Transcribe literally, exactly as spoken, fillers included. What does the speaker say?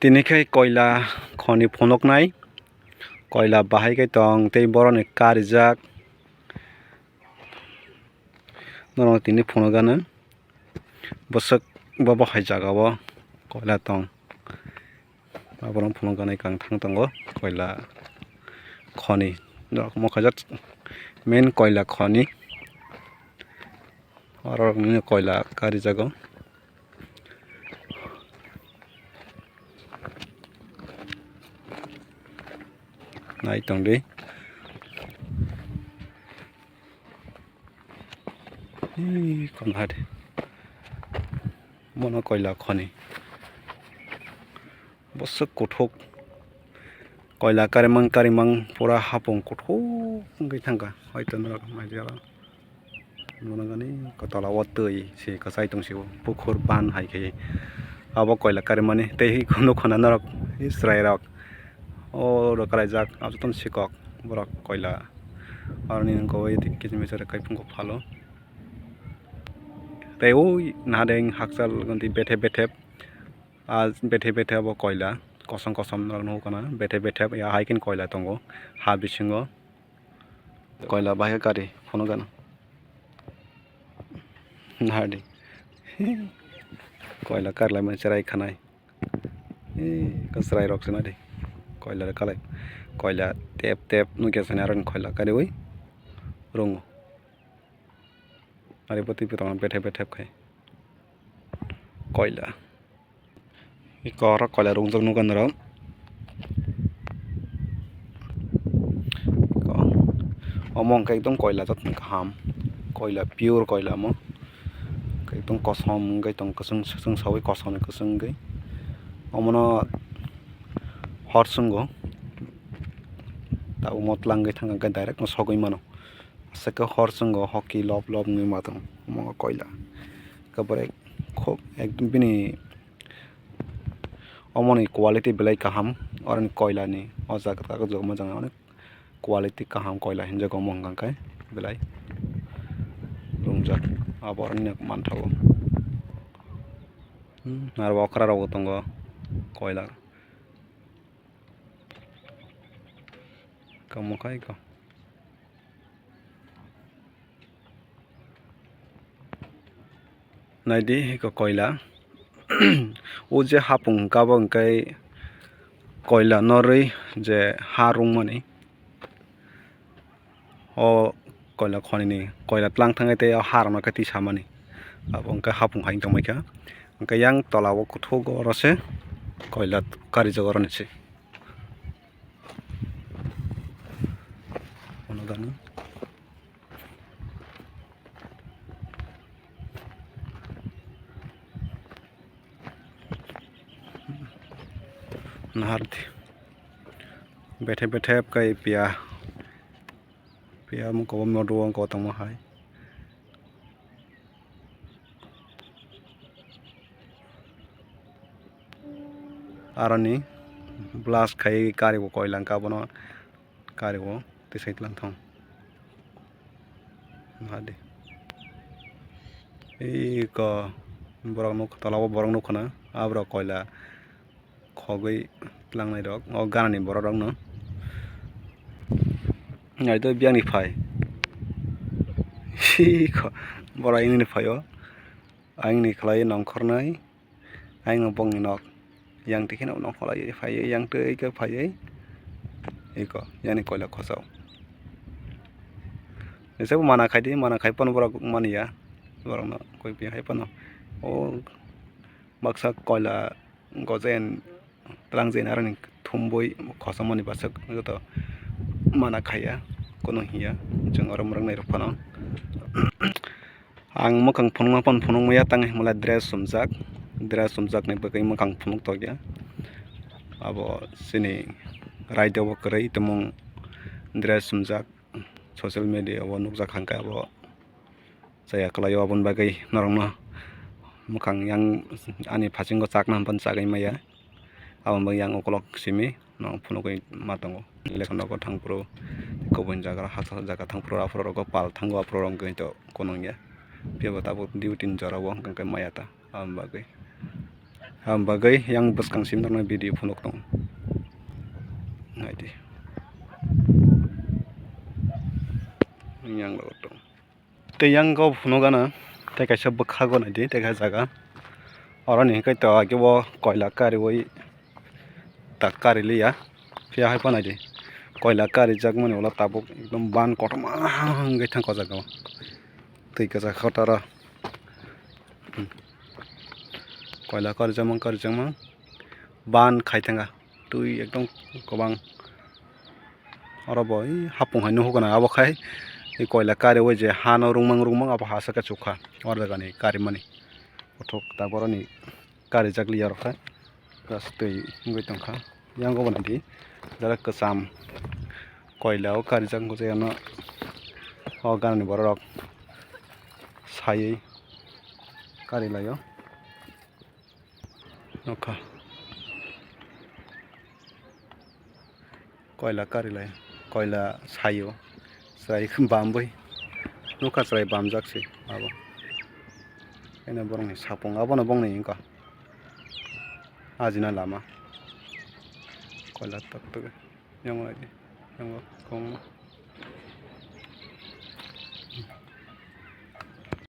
Tini khe koila khoni phunuknai, koila bahai khe tong tei boroni karijak. Norok tini phunukgano bwswk bo bahai jagao koila tong. Aborok phunukgani kangthang tongo koila khoni. Norok mokhaijak main koila khoni. Oro nini koila karijago. Nai tongdi. Ee, kom hade. Mono koila khoni. Bwswk kuthuk. Koila karimang karimang pura hapung kuthuk wngwi thangkha. Hoito norok naidi oro. Mono gani tola o twi se kwchai tong sio. Pukhur ban hai khe. Abo koila karimani tei nukho na norok Israel rok. O rw kalaijak, abo jotono sikok borok koila. Aroni wngkha o kiching misa rwkha phungkha phalo. Tei o nahade hakchal gonti bethe bethe. A bethe bethe abo koila. Kosom kosom rok nukho na. Bethe bethe ya hai khe koila tongo. Ha bisingo. Koila bahai kari phunukgano. Nahadi. Koila karlaimani cherai khanai. Ee, kwchwrai rok se nadi. Koila rok kalai. Koila tep tep nukya sani aro ni koila kariwi rungo. Ari bo twi tongo bethe bethe khai. Koila. Eko oro koila rungjak nukha norok. Eko. Omo hwnkhe ekdom koila jotoni kaham. Koila pure koila omo. Ekdom kosom wngwi tong kwchwng swchwng sawi kosom kwchwng wngwi. Omono hor chwngo. Tabuk mo twlangwi thangkha hwnkhe direct no sogwi mano. Aswk khe hor chwngo hoki lob lob wngwi ma tongo. Omo wngkha koila. Ekabare khub ekdom bini omoni quality belai kaham. Oroni koilani o jaga o jaga majang onek quality kaham koila hinjago omo hwnka khe belai rungjak abo oroni manthogo. Hmm, aro okra rokbo tongo koila. Kamo khai ko. Naidi eko koila. O je hapung hwnkha bo hwnkhe koila norwi je ha rwngmani. O koila khonini koila twlang thangwi tei o ha rokno khe tisamani. Abo hwnkhe hapung hai tongmai kha. Hwnkhe yang tola o kuthuk oro se koila karijak oroni se. Ono gana. Nahardi. Bethe bethe kai pia. Pia mo kobo modu ang ko tongma hai. Aroni blast khai kari bo koila hwnkha abono. Kari o tisai tlang thong. Hadi. Iko borok nuk tola o borok nuk khna. Aborok koila khogwi tlangnai rok. O ganani borok rok no. Naito biyang ni phai. Iko borok ini ni phai o. Ang ni khlai nongkhornai. Ayang no bongni nok. Yang tikhe no nongkhorlai phaiwi yang twi khe phaiwi. Iko yani koila khosao. Jesa bo mana khai di, mana khai phano borok mani ya. Borok no koi pi hai phano. O baksa koila gojen tlang jeni aroni thumbui khosomani baswk joto mana khaiya, kono hiya, chwng oro mwrwknai rok phano. Ang mwkhang phunukma phano phunukmaya, tang himlai dress sumjak, dress sumjakni bagwi mwkhang phunuk tokya. Abo chini raida o kwrwi tongmung dress sumjak, social media o nukjak hwnkhe abo chaya kwlaio, aboni bagwi norokno mwkhang yang ani phasingo chakna hwnphano chagwi maya. Aboni bagwi yang ukolok simi no phunugwi ma tongo. Election rogo thangphuru, kubun jaga, haksa jaga thangphuru, aphuru rogo pal thango, aphuru rok wngkhe to kunung ya. Phiya bo tabuk duty ni jora o hwnkhe maya ta, aboni bagwi. Ang bagwi yang bwskang sim nornai video phunuk tong. Naidi. Yang lo tong. Tei yang go phunuk gana. Tei kaisa bwkha go naidi, tei kaisa jaga. Oro ni hwnkhe to age bo koila kariwi tak kari liya. Phiya hai phano di. Koila karijak mani ulo tabuk ekdom ban kotorma wngwi thangkha o jaga o. Twi kwchak khe tara. Hmm. Koila karijakma karijakma ban khai thangkha. Twi ekdom kwbang. Oro bo ei hapung hai nuhukgwna abo khai. Ei koila kariwi je hano rungmang rungmang abo ha sakhe chukha. O jagani karimani. Kothok ta boroni karijak liya rok khe. Gas twi wngwi tongkha. Yang obo naidi jara kwcham koila o karijak wngkha, jayano o ganani borok rok saiwi kari laio. Nokha. Koila karilai, koila saio, chwrai bamwi nokha, chwrai bamjak se abo. Haino borokni sapung abono bongni wngkha, ajina lama koila toktoke yang naidi yang kong.